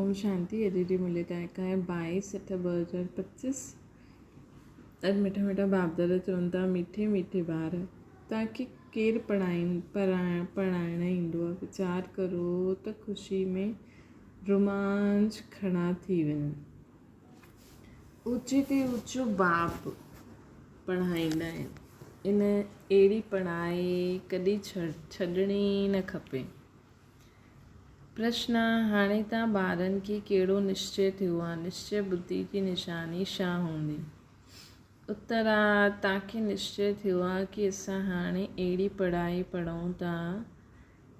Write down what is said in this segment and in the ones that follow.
اوم شانتي اڄ جي ملي تاريخ آهي 22 اٺ 2025 اڄ مٺا مٺا باپ دادا چون ٿا مٺي مٺي ٻار توهان کي ڪير پڙهائين پڙهائڻ پڙهائڻ ايندو آهي ويچار ڪرو ته خوشي ۾ رومانچ کڙا ٿي وڃن اوچي تي اوچو باپ پڙهائيندا آهن ان اهڙي پڙهائي ڪڏهن ڇڏڻي نه کپي پرشن، هاڻي توهان ٻارن کي ڪهڙو نشچي ٿيو آهي؟ نشچي ٻڌي جي نشاني ڇا هوندي؟ اتر، توهان کي نشچي ٿيو آهي ڪي اسان هاڻي اهڙي پڙهائي پڙهون ٿا،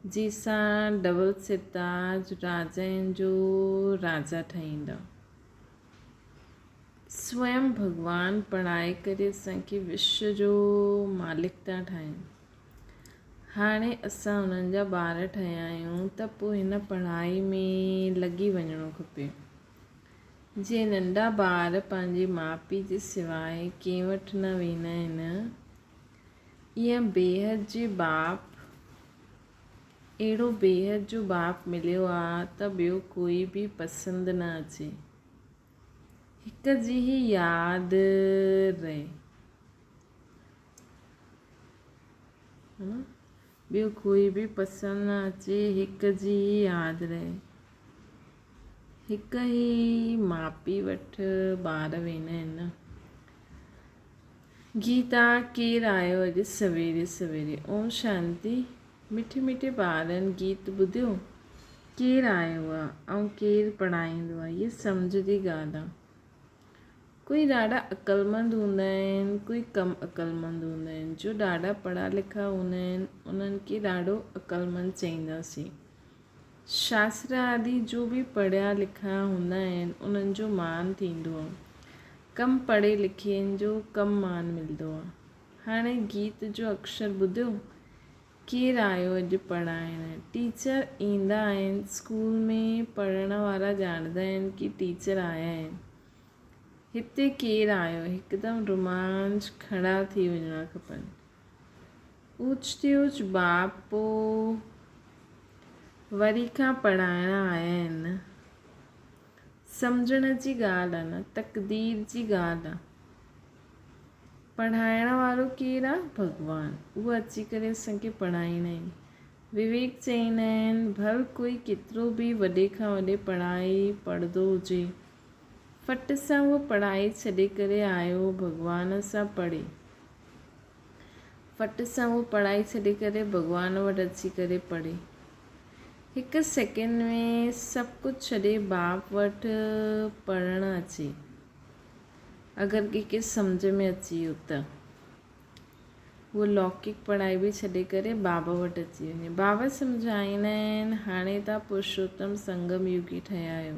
جنهن سان ڊبل سرتاج راجائن جو راجا ٺهيندا. سوئم ڀڳوان پڙهائي ڪري اسان کي وشو جو مالڪ ٿا ٺاهين. هاڻي اسان انهن جا ٻار ٺهيا آهيون ته پوء هن پڙهائي ۾ لڳي وڃڻو کپي. جيئن ننڍا ٻار پنهنجي ماء پيء جي سواء ڪنهن وٽ نه ويندا آهن، ايئن بيحد جي باپ اهڙو بيحد جو باپ مليو آ ته ٻيو ڪوئي به پسند نه اچي. هڪ جي ئي ياد رهي. ٻيو ڪوئي به پسند نه اچي هڪ جي ئي ياد رهي. هڪ ئي ماء پيء وٽ ٻار ويندا آهن نه. گيتا، ڪير آيو اڄ سويري سويري. اوم شانتي. مٺي مٺي ٻارن گيت ٻڌيو؟ ڪير آيو آ ۽ ڪير پڙهائيندو آ هي سمجهه جي ڳالهه آ. ڪوئي ڏاڍا عقلمند هوندا آهن، ڪوئي ڪم عقلمند هوندا آهن. جو ڏاڍا پڙها لکا هوندا آهن، انهن کي ڏاڍو عقلمند چئينداسين. شاستر آدي جو به پڙهيا لکيا هوندا آهن، انهن جو مان ٿيندو آهي. ڪم پڙهي لکين جو ڪم مان ملندو آهي. هاڻي گيت جو اڪشر ٻڌيو؟ ڪير آيو اڄ پڙهائڻ؟ ٽيچر ايندا آهن اسڪول ۾ پڙهڻ وارا ڄاڻندا آهن ڪي ٽيچر آيا آهن. هتي ڪير آيو؟ هڪدم رومانچ کڙا ٿي وڃڻا کپن. اوچتي اوچ باپ پو وري کان پڙهائڻ آيا آهن نه. سمجهڻ جي ڳالهه آ نه تقدير جي ڳالهه آ. پڙهائڻ وارو ڪير آ؟ ڀڳوان. اهو اچي ڪري اسان کي پڙهائيندا آهن. وويڪ چئيندا آهن، ڀل ڪوئي ڪيترو به وڏي کان وڏي پڙهائي پڙهندو هجي، ڦٽ سان اهو پڙهائي ڇڏي ڪري آيو ڀڳوان سان پڙهي. ڦٽ سان اهو پڙهائي ڇڏي ڪري ڀڳوان وٽ اچي ڪري پڙهي. هڪ سيڪنڊ ۾ سڀ ڪجهه ڇڏي باپ وٽ پڙهڻ اچي. اگر ڪنهن کي سمجهه ۾ اچي ويو ته هو لوڪڪ پڙهائي به ڇڏي ڪري بابا وٽ اچي وڃي. بابا سمجهائيندا آهن، هاڻي توهان پرشوتم سنگم يوگي ٺهيا آهيو.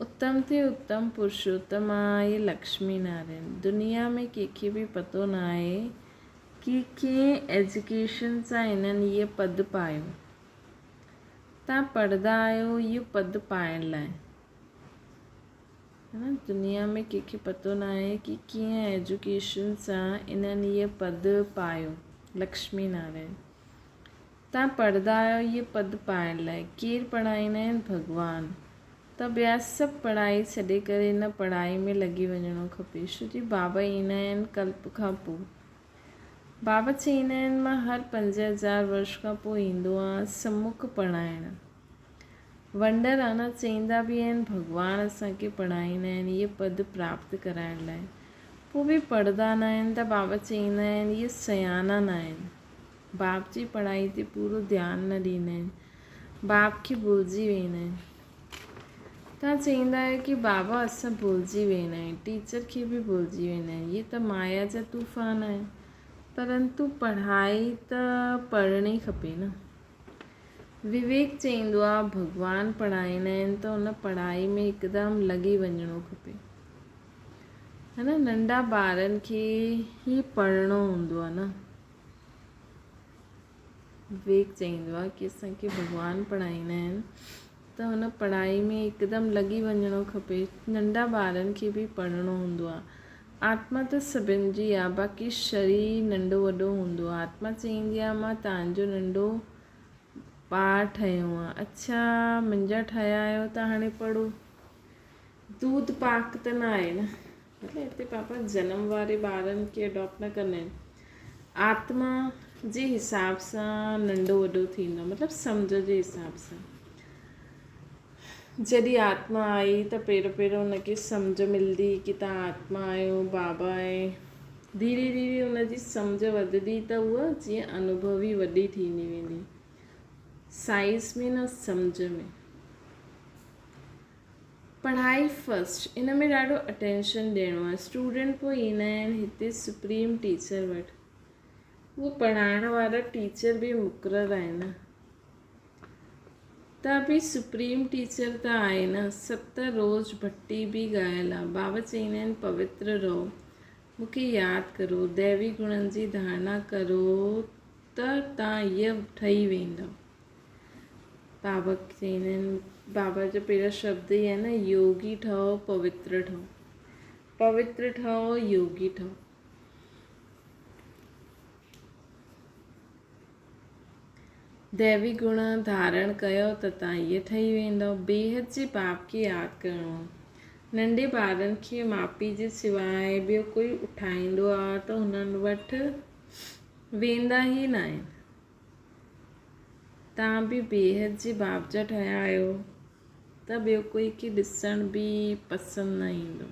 اتم تي اتم پرشوتم آهي لڪشمي نارائڻ. دنيا ۾ ڪنهن کي به پتو ناهي ڪي ڪنهن ايجوڪيشن سان هنن هيء پد پايو. توهان پڙهندا آهيو اهو پد پائڻ لاء. هن دنيا ۾ ڪنهن کي پتو ناهي ڪي ڪيئن ايجوڪيشن سان انهن هيء پد پايو. لڪشمي نارائڻ. تان پڙهندا آهيو هيء پد پائڻ لاء. ڪير پڙهائيندا آهن؟ ڀڳوان. ته ٻيا سڀ پڙهائي ڇڏي ڪري ان پڙهائي ۾ لڳي وڃڻو کپي. ڇو جي بابا ايندا آهن ڪلپ کان پوء. بابا چئيندا آهن مان هر 5000 ورش کان پوء ايندو آهيان سمک پڙهائڻ. ونڊر آنا چئيندا به آهن ڀڳوان اسان کي پڙهائيندا آهن اهي پد پراپت ڪرائڻ لاء. پوء به پڙهندا ناهن ته بابا چئيندا آهن اهي سياڻا ناهن. باپ جي پڙهائي تي پورو ڌيان نه ڏيندا آهن. باپ کي ڀلجي ويندا آهن. توهان چئيندا آهيو ڪي بابا اسان ڀلجي ويندا آهيون ٽيچر کي به ڀلجي ويندا آهن اهي ته مايا جا طوفان آهن پرنتو پڙهائي ته پڙهڻي کپي نه. وويڪ چئيندو آ ڀڳوان پڙهائيندا آهن ته ان پڙهائي ۾ هڪدم لڳي وڃڻو کپي. ها نه ننڍا ٻارن کي ئي پڙهڻو هوندو آ نه. وويڪ چئيندو آ ڪي اسان کي ڀڳوان پڙهائيندا آهن ته ان پڙهائي ۾ هڪدم لڳي وڃڻو کپي. ننڍا ٻارن کي به پڙهڻو هوندو آ. آتما ته سڀن جي آ باقي شرير ننڍو وڏو هوندو آ. آتما چئيندي آ مان تان جو ننڍو ٻار ٺهيو آ. اڇا منهنجا ٺهيا آهيو ته هاڻي پڙهو. دود پاڪ ته نه آهي نه. مطلب هتي پاپا جنم واري ٻارن کي اڊاپٽ نه ڪندا آهن. آتما جي حساب سان ننڍو وڏو ٿيندو آهي مطلب سمجهه جي حساب سان. جڏهن آتما آئي ته پهريون پهريون ان کي سمجهه ملندي ڪي تان آتما آهيو بابا آهي. ڌيري ڌيري ان جي سمجهه وڌندي ته هوء جيئن انوڀوي وڏي ٿيندي ويندي. سائيز ۾ نه سمجهه ۾. پڙهائي فرسٽ ان ۾ ڏاڍو اٽينشن ڏيڻو آهي. اسٽوڊنٽ پوء ايندا آهن هتي سپريم ٽيچر وٽ. اهو پڙهائڻ وارا ٽيچر به مقرر آهن نه. ته به سپريم ٽيچر ته آهي نه. ست روز ڀٽي به ڳايل آ. بابا چئيندا آهن پوتر رهو. مون کي ياد ڪرو، ديوي گڻن جي ڌارڻا ڪرو ته تان ايء ٺهي ويندؤ. بابا چئيندا آهن، بابا جو پهريون شبد ئي آهي نه يوگي ٺهو پوتر ٺهو. پوتر ٺهو يوگي ٺهو. ديوي گڻ ڌارڻ ڪيو ته تان ايء ٺهي ويندؤ. بيحد جي باپ کي ياد ڪرڻو آ. ننڍي ٻارن کي ماء پيء جي سواء ٻيو ڪوئي اٺائيندو آ ته هنن وٽ ويندا ئي ناهن. تان به بيحد جي باپ جا ٺهيا آهيو ته ٻيو ڪوئي کي ڏسڻ به پسند نه ايندو.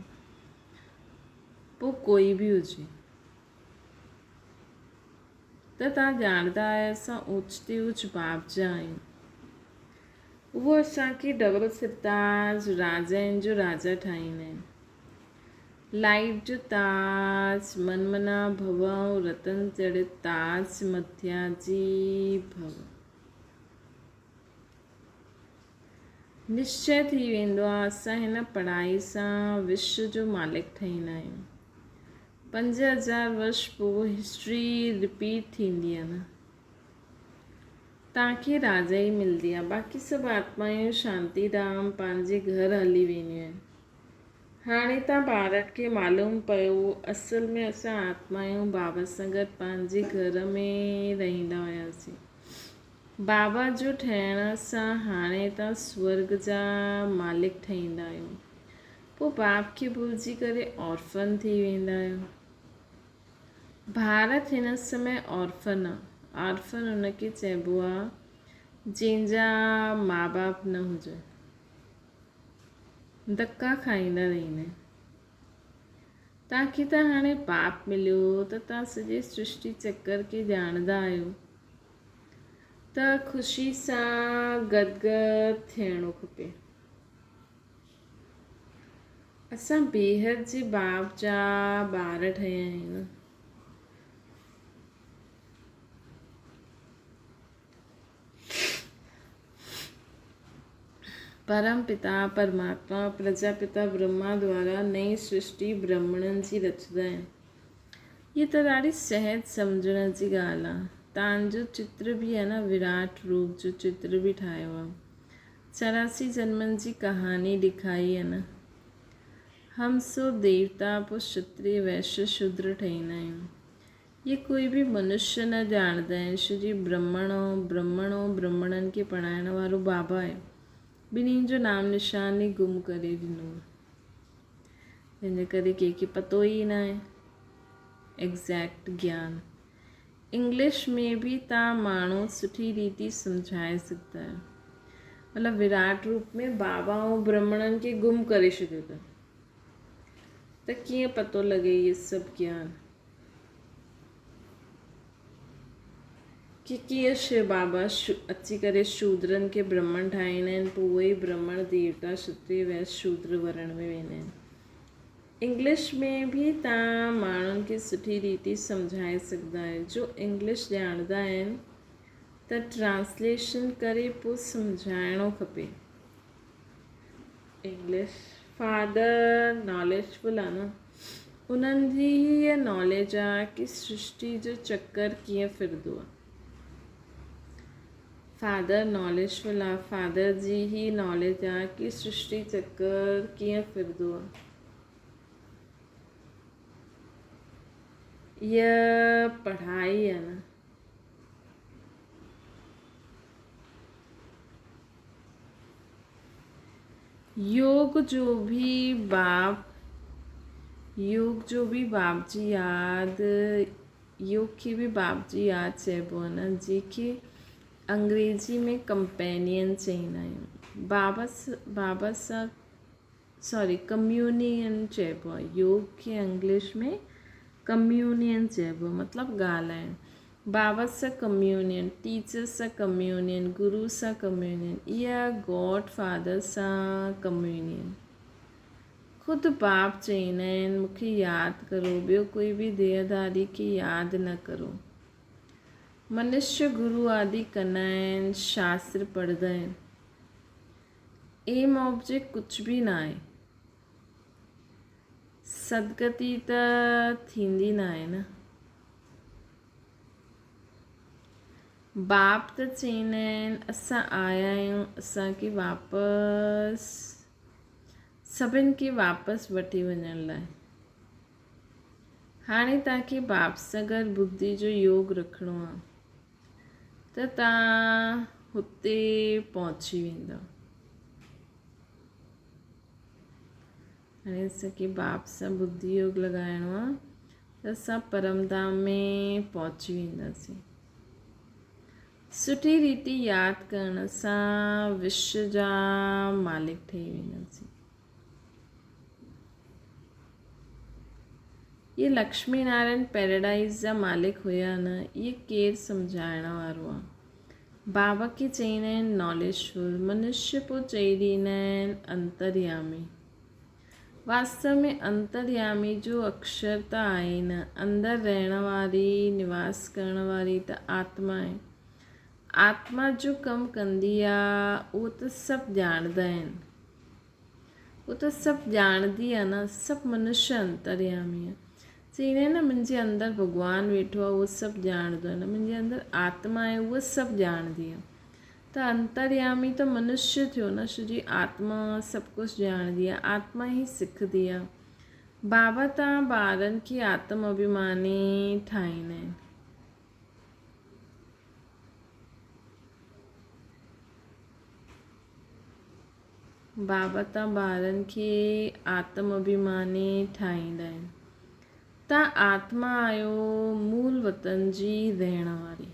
پوء ڪوئي به هجي. ته توهان ڄاڻندا آهيو اسان اوچتي اوچ باپ جا آهيون. اهو اسان کي ڊبل سرتاج راجائن جو راجا ٺاهيندا آهن. لائيٽ جو تاج، من منا ڀو ۽ رتن جڙت تاج مٿيا جي ڀو. نشچي ٿي ويندو آهي اسان هن پڙهائي سان وشو جو مالڪ ٺهيندا آهيون. 5000 ورش پوء هسٽري رپيٽ ٿيندي آهي نه. توهان کي راجائي ملدي آهي. باقي سڀ آتمايون شانتي ڌام پنهنجي گهر هلي وينديون آهن. هاڻي توهان ٻارن کي معلوم پيو اصل ۾ اسان آتمايون بابا سان گڏ پنهنجي گهر ۾ رهندا هياسين. بابا جو ٺهڻ سان هاڻي توهان سورڳ جا مالڪ ٺهيندا آهيو. پوء باپ کي ڀلجي ڪري آرفن ٿي ويندا آهيو. ڀارت هن سمي آرفن آ. آرفن ان کي چئبو آ جنهن جا ماء باپ نه هجن. ڌڪا کائيندا رهندا آهن. توهان کي ته هاڻي باپ مليو ته توهان سڄي سرشٽي چڪر کي ڄاڻندا آهيو ته خوشي سان گدگد ٿيڻو کپي. اسان بيحد جي باپ جا ٻار ٺهيا آهيون. پرم پتا پرماتما پرجاپتا برهما دوارا نئين سرشٽي برهمڻن جي رچندا آهن. هيء ته ڏاڍي سهج سمجهڻ جي ڳالهه آهي. تان جو چتر به آهي نه وراٽ روپ جو چتر به ٺاهيو آهي. 84 جنمن جي ڪهاڻي ڏکائي آ نه. هم سو ديوتا پوء شتري ويشيه شودر ٺهيندا آهيون. هي ڪوئي به منشيه نه ڄاڻندا آهن. شري برهمڻ برهمڻو برهمڻن کي پڙهائڻ وارو بابا آهي. ٻنهي جو نام نشان ئي گم ڪري ڏنو آهي. جنهن جي ڪري ڪنهن کي پتو ئي ناهي. ايگزيڪٽ گيان. انگلش ۾ به تان ماڻهو سٺي ريتي سمجهائي سگهندا آهيو. مطلب وراٽ روپ ۾ بابا ۽ برهمڻن کي گم ڪري ڇڏيو اٿن ته ڪيئن پتو لڳي اهي سڀ گيان ڪي ڪيئن شو بابا اچي ڪري شودرن کي برهمڻ ٺاهيندا آهن پوء اهي ئي برهمڻ ديوتا شتري ويس شودر ورڻ ۾ ويندا آهن. انگلش ۾ به توهان ماڻهن کي سٺي ريتي سمجهائي سگهندا آهيو. جو انگلش ڄاڻندا آهن ته ٽرانسليشن ڪري پوء سمجهائڻو کپي. انگلش فادر ناليجفل آ نه انهن جي ئي هيء ناليج آ ڪي سرشٽي جو چڪر ڪيئن ڦرندو آ. فادر ناليجفل آ فادر جي ئي ناليج آ ڪي سرشٽي چڪر ڪيئن ڦرندو آ. هيء پڙهائي آ نه. يوگ جو به باپ يوگ جو به باپ جي ياد يوگ کي به باپ جي ياد چئبو آهي نه جنهن کي انگريزي ۾ ڪمپينين چئيندا آهيون بابا بابا سان سوري ڪميونين چئبو آهي يوگ کي انگلش ۾ ڪميونين چئبو آهي مطلب ڳالهائڻ بابا سان ڪميونين ٽيچر سان ڪميونين گرو سان ڪميونين يا گاڊ فادر سان ڪميونين خود باپ چئيندا آهن مون کي ياد ڪرو ٻيو ڪوئي به ديهداري کي ياد نه ڪرو منشي گرو آدي ڪندا آهن شاستر پڙهندا آهن ايم آبجيڪٽ ڪجهه به ناهي. سدگتي ته ٿيندي ناهي نه. باپ ته چئيندا آهن اسان آيا آهيون اسان کي واپس سڀن کي واپس وٺي وڃڻ لاء. هاڻي توهان کي باپ سان گڏ ٻڌي جو يوگ رکڻو آهي. ته توهان هتي پهچي ويندؤ. هاڻي اسان کي باپ سان ٻڌي يوگ لڳائڻو آهي ته اسان پرم ڌام ۾ پهچي وينداسين. سٺي ريتي ياد ڪرڻ سان وشو جا مالڪ ٺهي وينداسين. اهي لڪشمي نارائڻ پيراڊائيز جا مالڪ هيا نه، اهي ڪير سمجهائڻ وارو آ. بابا کي چئيندا آهن ناليجفل، منشي پوء چئي ڏيندا آهن انتريامي. واستو ۾ انتريامي جو اڪشر ته آهي نه، اندر رهڻ واري، نواس ڪرڻ واري ته آتما آهي. آتما جو ڪم ڪندي آ، اهو ته سڀ ڄاڻندا آهن. هو ته سڀ ڄاڻندي آ نه، سڀ منشيه انتريامي آ. چئيندي آ نه منهنجي اندر ڀڳوان ويٺو آ اهو سڀ ڄاڻندو آ نه منهنجي اندر آتما آهي اهو سڀ ڄاڻندي آ. ته انتريامي ته منشيه ٿيو نه ڇو جي آتما سڀ ڪجهه ڄاڻندي آ، آتما ئي سکندي آ. بابا تان ٻارن کي آتم اڀيماني ٺاهيندا آهن. بابت ٻارن کي آتم اڀيماني ٺاهيندا آهن. تان آتما آهيو مول وطن جي رهڻ واري.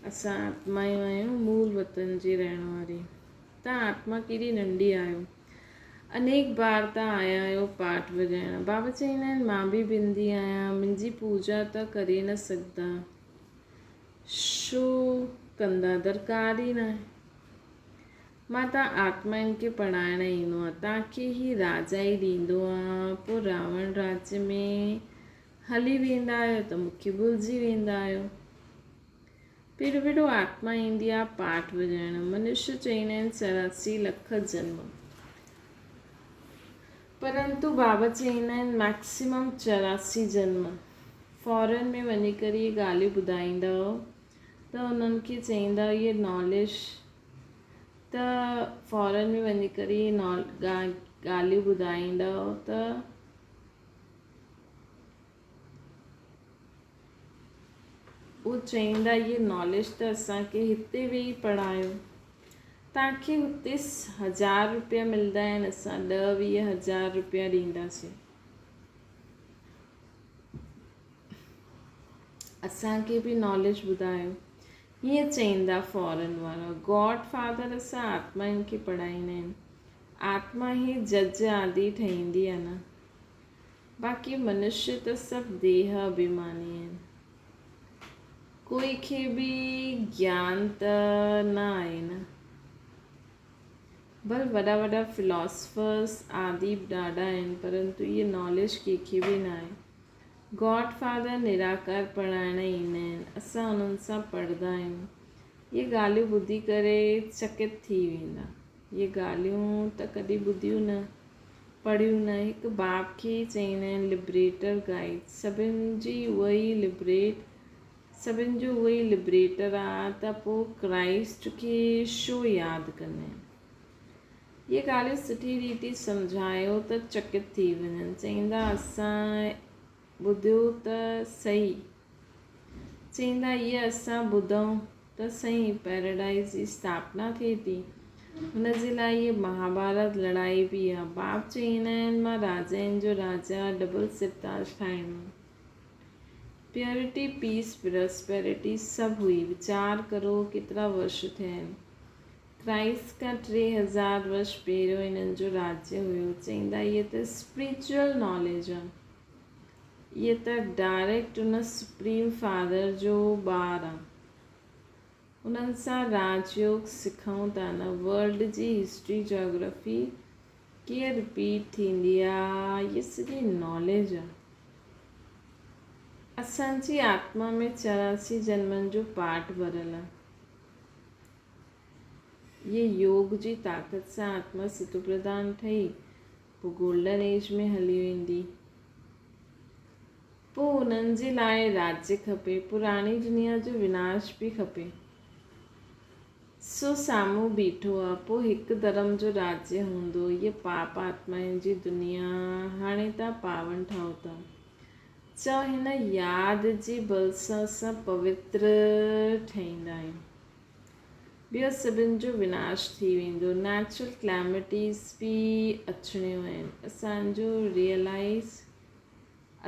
اسان آتمايون آهيون مول وطن جي رهڻ واري. تان آتما ڪيڏي ننڍي آهيو. انيڪ بار تان آيا آهيو پاٺ وڄائڻ. بابا چئيندا آهن مان به بندي آهيان منهنجي پوڄا ته ڪري نه سگهندا. شو ڪندا درڪار ئي ناهي. مان تان آتمائن کي پڙهائڻ ايندو آهيان. تان کي هي راجا ئي ڏيندو آهيان. پوء راوڻ راڄ ۾ هلي ويندا آهيو ته مون کي ڀلجي ويندا آهيو. پيڙهه پيڙهه آتما ايندي آهي پاٺ وڄائڻ. منشي چئيندا آهن 84 لک جنم. پرنتو بابا چئيندا آهن مئڪسيمم 84 جنم. فارن ۾ وڃي ڪري اهي ڳالهيون ٻڌائيندا هئو ته انهن کي چئيندا هئو اهي ناليج ته فارن ۾ وڃي ڪري اهي ڳالهيون ٻڌائيندا هئو ته اهو چئيندا اهي ناليج ته اسان کي هتي ويهي پڙهايو توهان کي هتي هزار روپيا ملدا آهن اسان ڏهه ويهه هزار روپيا ڏينداسين اسان کي به ناليج ٻڌايو. هيئن چئيندا فارن وارا. گاڊ فادر اسان آتمائن کي پڙهائيندا آهن. آتما هي جج آدي ٺهيندي آهي نه. باقي منشي ته سڀ ديهه اڀيماني آهن. ڪوئي کي به گيان ته نه آهي نه. ڀل وڏا وڏا فلاسفرس آدي به ڏاڍا آهن پرنتو اهي ناليج ڪنهن کي به ناهي. گاڊ فادر نراڪار پڙهائڻ ايندا آهن اسان انهن سان پڙهندا آهيون. اهي ڳالهيون ٻڌي ڪري چڪت ٿي ويندا. اهي ڳالهيون ته ڪڏهن ٻڌيون نه پڙهيون نه. هڪ باپ کي ئي چئيندا آهن لبريٽر گائيڊ سڀن جي اها ئي لبريٽ سڀن جو اهو ئي لبريٽر آ ته پوء ڪرائسٽ کي شو ياد ڪندين؟ اهي ڳالهيون سٺي ريتي سمجهايو ته چڪت ٿي وڃن. چئيندا اسان ٻڌيو ته سهي. چئيندا اهي اسان ٻڌئون ته سهي پيراڊائيز جي اسٿاپنا ٿئي ٿي. هن جي لاء هيء مهاڀارت لڙائي به آ. باپ چئيندا آهن مان راجائن جو راجا ڊبل سرتاج ٺاهڻو آ. پيورٽي، پيس، پراسپيرٽي سڀ هئي. ويچار ڪرو ڪيترا ورش ٿيا آهن. ڪرائسٽ کان 3000 ورش پهريون انهن جو راجيه هيو. چئيندا هيء ته اسپريچوئل ناليج آ. هيء ته ڊائريڪٽ ان سپريم فادر جو ٻار آ. انهن سان راج يوگ سکون ٿا نه ورلڊ جي هسٽري جاگرافي ڪيئن رپيٽ ٿيندي آ هي سڄي ناليج آ. اسان جي آتما ۾ 84 جنمن جو پاٺ ڀريل آ. هي يوگ جي طاقت سان آتما ستوپرڌان ٺهي پوء گولڊن ايج ۾ هلي ويندي. پوء انهن جي لاء راجيه کپي، پراڻي دنيا جو وناش به کپي. سو سامهون بيٺو آ. پوء هڪ ڌرم جو راجيه هوندو. هيء پاپ آتمائن جي دنيا هاڻي تان پاون ٺاهو ٿا. چئو هن ياد جي بل سان اسان پوتر ٺهيندا آهيون. ٻيو سڀن جو وناش ٿي ويندو. نيچرل ڪليمٽيز به اچڻيون آهن. اسان جو ريئلائيز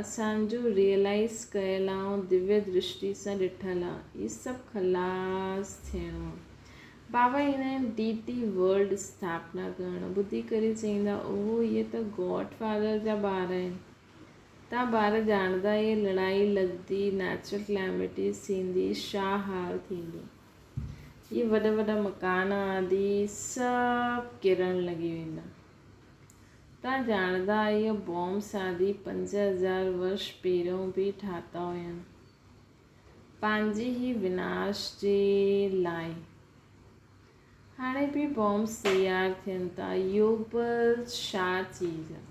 اسان جو ريئلائيز ڪيل ۽ دويه درشٽي سان ڏٺل آ. هي سڀ خلاص ٿيڻو آ. بابا ايندا آهن ڊي ٽي ورلڊ اسٿاپنا ڪرڻ. ٻڌي ڪري چئيندا اوهو اهي ته گاڊ فادر جا ٻار آهن. تان ٻار ڄاڻندا اهي لڙائي لڳندي، نيچرل ڪليمٽيز ٿيندي، شا حال ٿيندو. اهي وڏا وڏا مڪان آدي سڀ ڪرڻ لڳي ويندا. تان ڄاڻندا اهي بومب سادي 5000 ورش پهريون به ٺاتا هيا. پنهنجي ئي وناش جي لاء. هاڻي به بومبس تيار ٿين ٿا. اهو به ڇا چيز آ.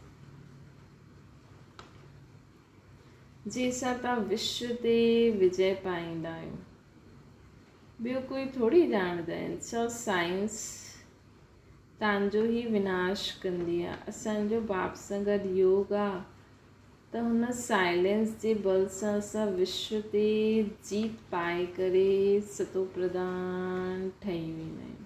جنهن سان توهان وشو تي وجئه پائيندا آهيو. ٻيو ڪوئي ٿوري ڄاڻندا آهن. سو سائنس تان جو ئي وناش ڪندي آ. اسان جو باپ سان گڏ يوگ آ ته هن سائلينس جي بل سان اسان وشو تي جيت پائي ڪري ستو پرڌان ٺهي ويندا آهيون.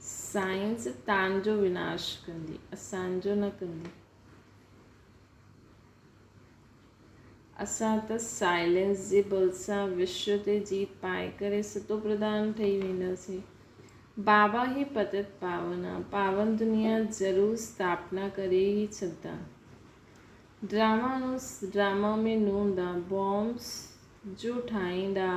سائنس تان جو وناش ڪندي، اسان جو نه ڪندي. اسان ته سائلينس جي بل سان وشو تي جيت پائي ڪري ستو پرڌان ٺهي وينداسين. بابا هي پتت پاون آ. پاون دنيا ضرور اسٿاپنا ڪري ئي ڇڏدا. ڊراما نو ڊراما ۾ نوندا بامبس جو ٺاهيندا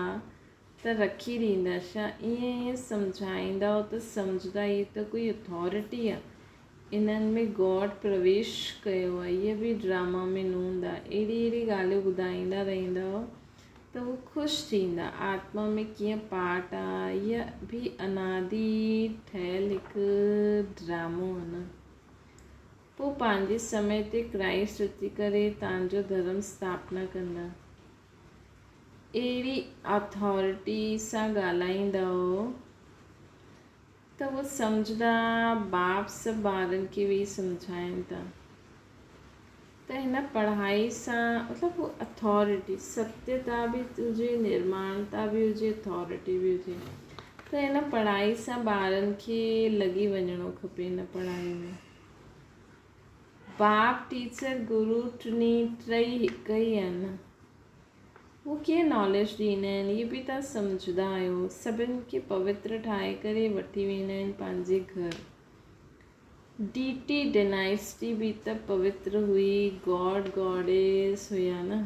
ته رکي ڏيندا ڇا ائين ائين سمجهائيندائو ته سمجهندا هي ته ڪوئي اٿارٽي آ. انهن ۾ گاڊ پرويش ڪيو آهي اهي به ڊراما ۾ نوندا اهڙي اهڙي ڳالهيون ٻڌائيندا رهندؤ ته هو خوش ٿيندا آتما ۾ ڪيئن پاٽ آ اها به انادي ٺهيل هڪ ڊرامو آ نه پوء پنهنجي سمي تي ڪرائسٽ اچي ڪري تان جو ڌرم اسٿاپنا ڪندا اهڙي اٿارٽي سان ڳالهائيندؤ ته هو سمجهندا باپ سڀ ٻارن کي ويهي سمجهائين ٿا ته هن پڙهائي سان مطلب هو اٿارٽي ستيتا به هجي نرماڻتا به هجي اٿارٽي به هجي ته هن پڙهائي سان ٻارن کي لڳي وڃڻو کپي هن پڙهائي ۾ باپ ٽيچر گرو ٽنهي ٽئي هڪ ئي آهن هو ڪيئن ناليج ڏيندا آهن اهي به توهان سمجهندا آهيو. سڀن کي پوتر ٺاهي ڪري وٺي ويندا آهن پنهنجي گهر. ڊيٽي ڊنائسٽي به ته پوتر هئي، گاڊ گاڊيس هيا نه.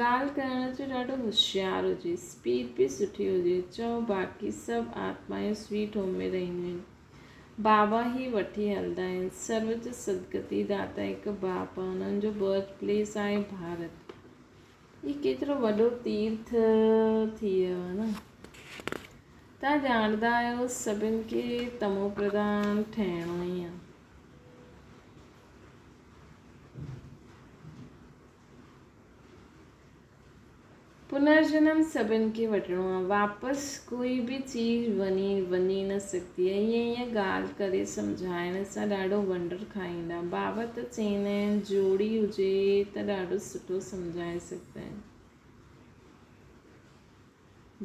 ڳالهه ڪرڻ جو ڏاڍو هوشيار هجي، اسپيڊ به سٺي هجي. چئو باقي سڀ آتمائون سويٽ هوم ۾ رهنديون آهن. بابا ئي وٺي هلندا آهن. سرو جو سدگتي داتا هڪ باپ آهي، انهن جو برٿ پليس آهي ڀارت. هي ڪيترو وڏو تيرٿ ٿي ويو آهي نه. توهان ڄاڻندا آهيو سڀن کي تمو پرڌان ٺهڻو ئي آهي. پنرجنم سڀن کي وٺڻو آهي واپس ڪوئي به چيز وڃي وڃي نه سگهندي آهي ائين ائين ڳالهه ڪري سمجهائڻ سان ڏاڍو ونڊر کائيندا بابا ته چئيندا آهن جوڙي هجي ته ڏاڍو سٺو سمجهائي سگهندا آهن.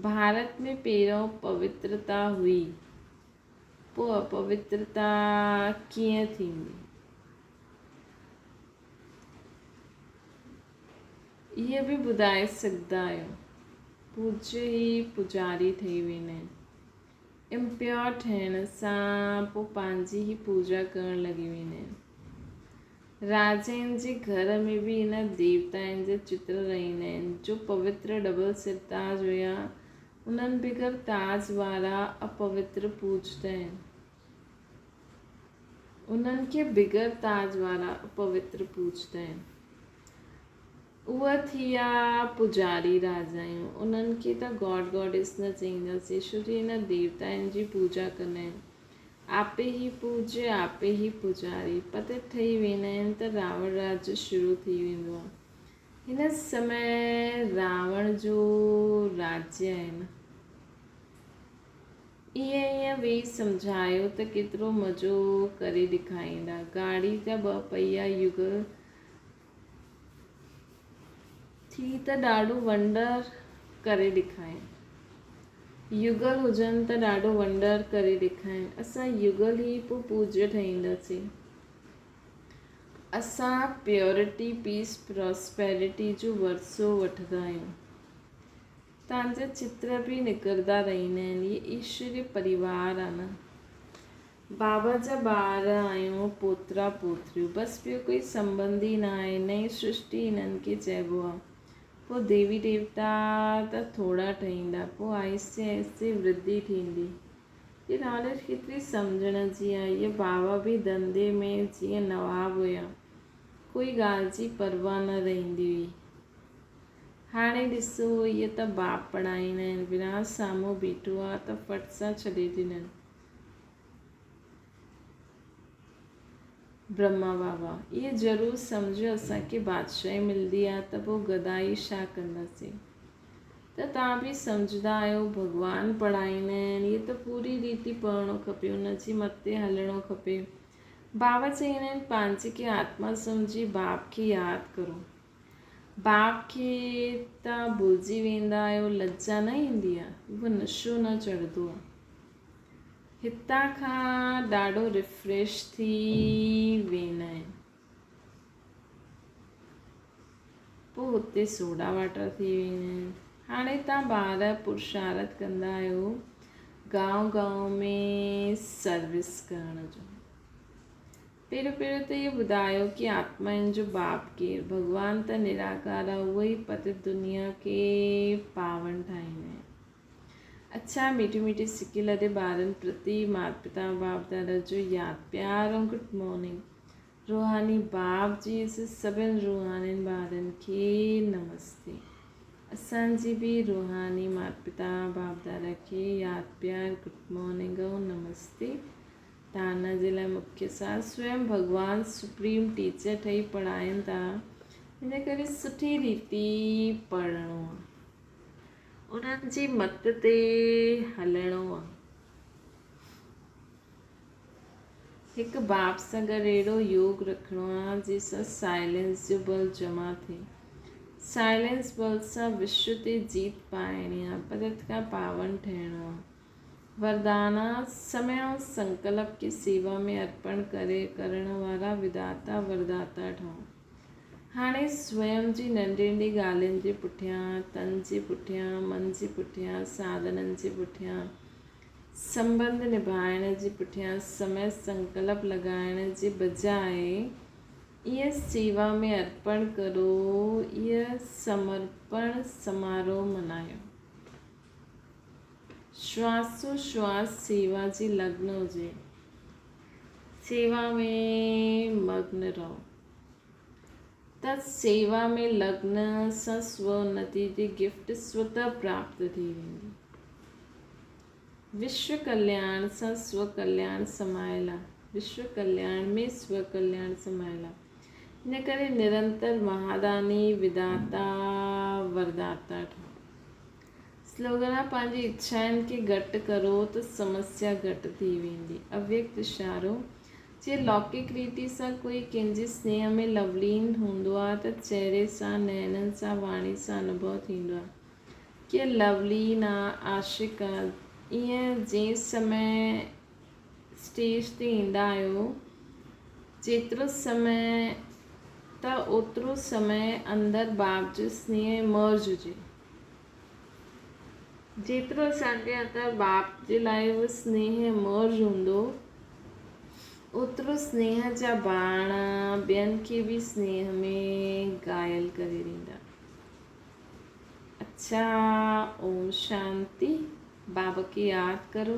ڀارت ۾ پهريون پوترتا هئي، پوء اپوترتا ڪيئن ٿيندي؟ اهي به ٻڌائي سگهندا آهيو. پوڄ ئي پوڄاري ٺهي ويندا آهن. امپيور ٺهڻ سان پوء پنهنجي ئي پوڄا ڪرڻ لڳي ويندا آهن. راجائن جي گهر ۾ به ان ديوتائن جا چتر رهندا آهن، جو پوتر ڊبل سرتاج هيا، انهن بغير تاج وارا اپوتر پوڄندا آهن. انهن کي بغير تاج وارا اپوتر پوڄندا آهن. اهي ٿيا پوڄاري راجائون. انهن کي ته گاڊ گاڊيس نه چئينداسين، ڇو جو ان ديوتائن جي پوڄا ڪندا آهن. آپي هي پوڄ، آپي هي پوڄاري. پتي ٺهي ويندا آهن ته راوڻ راڄ شروع ٿي ويندو آهي. هن سمي راوڻ جو راڄ آهي نه. ائين ائين ويهي سمجهايو ته ڪيترو مزو ڪري ڏيکاريندا. گاڏي جا ٻه پهيا يگل ٿي ته ڏاڍو ونڊر ڪري ڏيکارين. يگل هجن ته ڏاڍو ونڊر ڪري ڏيکارين. اسان يگل ئي پوء پوڄ ٺهينداسين. اسان پيورٽي، پيس، پراسپيرٽي جو ورثو وٺندا آهيون. تان جا چتر به نڪرندا رهندا آهن. هي ايشوري پريوار آ نه. بابا جا ٻار آهيون، پوترا پوتريون. بس ٻيو ڪوئي سنٻنڌ ئي نه آهي. نئين سرشٽي هنن کي چئبو آ. پوء ديوي ديوتا ته ٿورا ٺهيندا. پوء آهستي آهستي ورڌي ٿيندي. هي ناليج ڪيتري سمجهڻ جي آ. هي بابا به ڌنڌي ۾ جيئن نواب هيا. ڪوئي ڳالهه جي پرواهه نه رهندي هئي. هاڻي ڏسو اهي ته باپ پڙهائيندا آهن. ورهاست سامهون بيٺو آ ته ڦٽ سان ڇڏي ڏنن. برهما بابا، اهي ضرور سمجهيو اسان کي بادشاهي ملندي آ ته پوء گدائي ڇا ڪنداسين. ته توهان به سمجهندا آهيو ڀڳوان پڙهائيندا آهن اهي ته پوري ريتي پڙهڻو کپي ان جي مت تي هلڻو کپي. بابا چئيندا آهن پنهنجي کي آتما سمجهي باپ کي ياد ڪرو. باپ کي ته ڀلجي ويندا آهيو لڄا نه ايندي آ اهو نشو نه چڙهندو آ هتان کان ڏاڍو ريفريش ٿي ويندا آهن پوء هتي سوڊا واٽر ٿي ويندا آهن هاڻي تان ٻار پرشارت ڪندا آهيو گائون گائون ۾ سروس ڪرڻ جو پهريون پهريون ته اهو ٻڌايو ڪي آتمائن جو باپ ڪير؟ ڀڳوان ته نراڪار آ اهو ئي پتت دنيا کي پاون ٺاهيندو آهي. اڇا ميٺي ميٺي سڪي لڏي ٻارن پرتي مات پتا باپ دادا جو ياد پيار ۽ گڊ مارننگ روحاني باپ جي سڀن روحانين ٻارن کي نمستي اسان جي به روحاني مات پتا باپ دادا کي ياد پيار گڊ مارننگ ۽ نمستي دانا جي لاء مکيه ساز سويم ڀڳوان سپريم ٽيچر ٺهي پڙهائين ٿا ان ڪري سٺي ريتي پڙهڻو آ انهن جي مت تي هلڻو آ هڪ باپ سان گڏ اهڙو يوگ رکڻو آ جنهن سان سائلنس جو بل جمع ٿئي سائلنس بل سان وشو تي جيت پائڻي آ پرت کان پاون ٺهڻو آ وردانا، سمي ۽ سنڪلپ کي سيوا ۾ ارپڻ ڪري ڪرڻ وارا وداتا ورداتا ٺهو. هاڻي سويم جي ننڍي ننڍي ڳالهين جي پٺيان، تن جي پٺيان، من جي پٺيان، ساڌنن جي پٺيان، سنٻنڌ نڀائڻ جي پٺيان سمي سنڪلپ لڳائڻ جي بجاء ايئن سيوا ۾ ارپڻ ڪرو، ايئن سمرپڻ سماروهه ملهايو. شواسو شواس سيوا جي لگن هجي. سيوا ۾ مگن رهو ته سيوا ۾ لگن سان سو انتي جي گفٽ سوتح پراپت ٿي ويندي. وشو ڪلياڻ سان سو ڪلياڻ سمايل آ. وشو ڪلياڻ ۾ سو ڪلياڻ سمايل آ. ان ڪري نرنتر مهاداني، وداتا، ورداتا ٺهو. سلوگن آ پنهنجي اڇائن کي گهٽ ڪرو ته سمسيا گهٽ ٿي ويندي. اويڪت اشارو، جيئن لوڪڪ ريتي سان ڪوئي ڪنهن جي سنيهه ۾ لولين هوندو آ ته چهري سان، نينن سان، واڻي سان انوڀو ٿيندو آ. ڪيئن لولين آ، عاشق آ، ايئن جنهن سمي اسٽيج تي ايندا آهيو، جيترو سمي ته اوترو سمي اندر باپ جو سنيهه مرج هجي. جيترو اسان جي اندر باپ جي لاء اهو سنيهه مرج هوندو، اوترو سنيهه جا باڻ ٻين کي به سنيهه ۾ گهايل ڪري ڏيندا. اڇا اوم شانتي. بابا کي ياد ڪرو.